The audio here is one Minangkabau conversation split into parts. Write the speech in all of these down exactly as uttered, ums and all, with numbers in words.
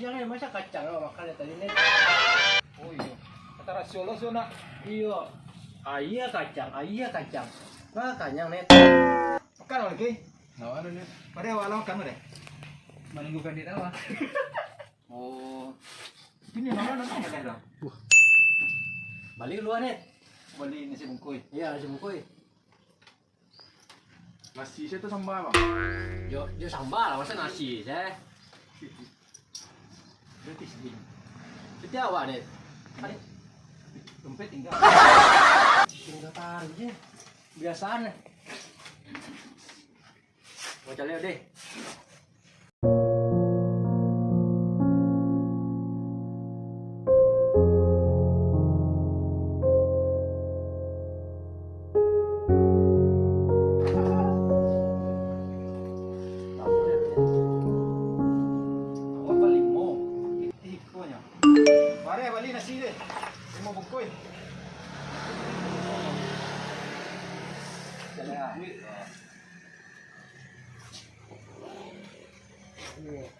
Jangan, masa kacang lo makan dari tadi, Net? Oh iyo. Kata rasio lo, so, nak. Iyo. Aia kacang, aia kacang. Wah, kanyang, Net. Makan lagi. Nah, anu, Net. Pada awak lah makan, pada. Manunggu pandit awak. Oh. Ini mana, nak makan dah? Bali dulu, Net. Bali nasi bungkui. Iya, nasi bungkui. Nasi saya tu sambal, Bang. Jo, jo sambal lah, masa nasi saya. Berarti sedih. Setiap awak, Net. Ade. Dompet tinggal. Tinggal taruh je. Biasaan lah. Mau cari deh. Bareh bali nasi deh. Limo bungkui.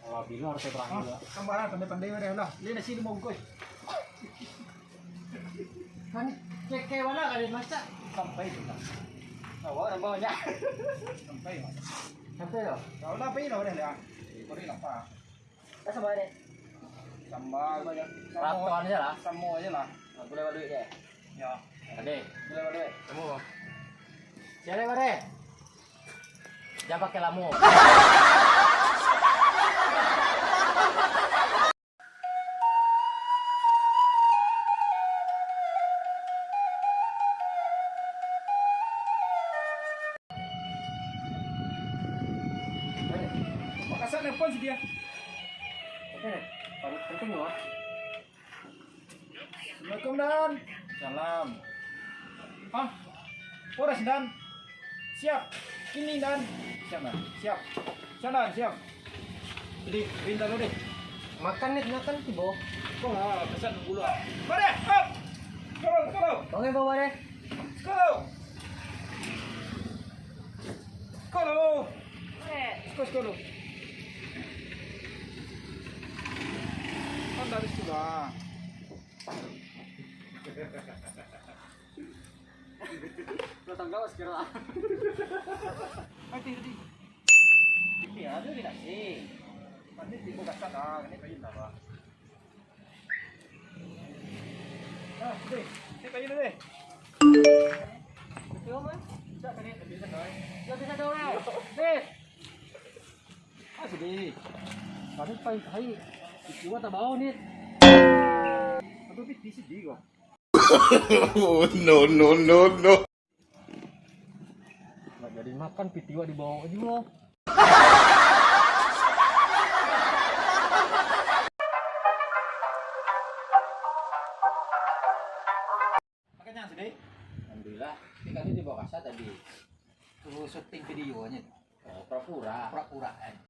Alah, bilo harus terang. Ah, juga. Sambaran pandai-pandai bareh lah. Bali nasi limo bungkui. Kan keke mana kali masak? Sampai tu lah. Awak nambah banyak. Sampai, Mas. Sampai tu. Kalau lah, pai lah bareh lah. Kau ni lapar. Dah sambal deh. Sambal. Sambal je. Samo. Ratuan je lah. Samo je lah. Nah, gulai baluik je. Ya. Ade. Gulai baluik. Samo, Bang. Siapa, Bang? Jangan pakai lamo. Makassar nelpon si dia. Oke, penting loh. Assalamualaikum, Dan. Salam. Hah? Boras, Dan? Siap. Kini, Dan. Siap, Dan. Siap. Siap, Dan. Siap. Jadi, pinta dulu deh. Makan, Net, makan, tibo. Kau lah, pesan dulu lah. Mari, hop. Sekolah, sekolah. Bangun, Bang, mari. Sekolah. Sekolah. Sekolah, sekolah. Kan dari sekolah. Datang gawas kira. Mati tadi. Ini ada di nasi. Mati timbul kasar dah, ini kayu dah, Pak. Ah, deh. Ini kayu dah, deh. Betul, Mas? Bisa kan, ya? Bisa, kan? Ya, bisa dong, eh. Deh. Ah, sedih. Tapi pai, pai. Itu tak bau, Nit. Tapi piti sedih kok. No, no, no, no. Nggak jadi makan, piti wak dibawa juga. Makanya sedih. Alhamdulillah, tapi kami dibawa kasar tadi. Suruh syuting videonya. Oh, pura-pura. Pura-pura, kan.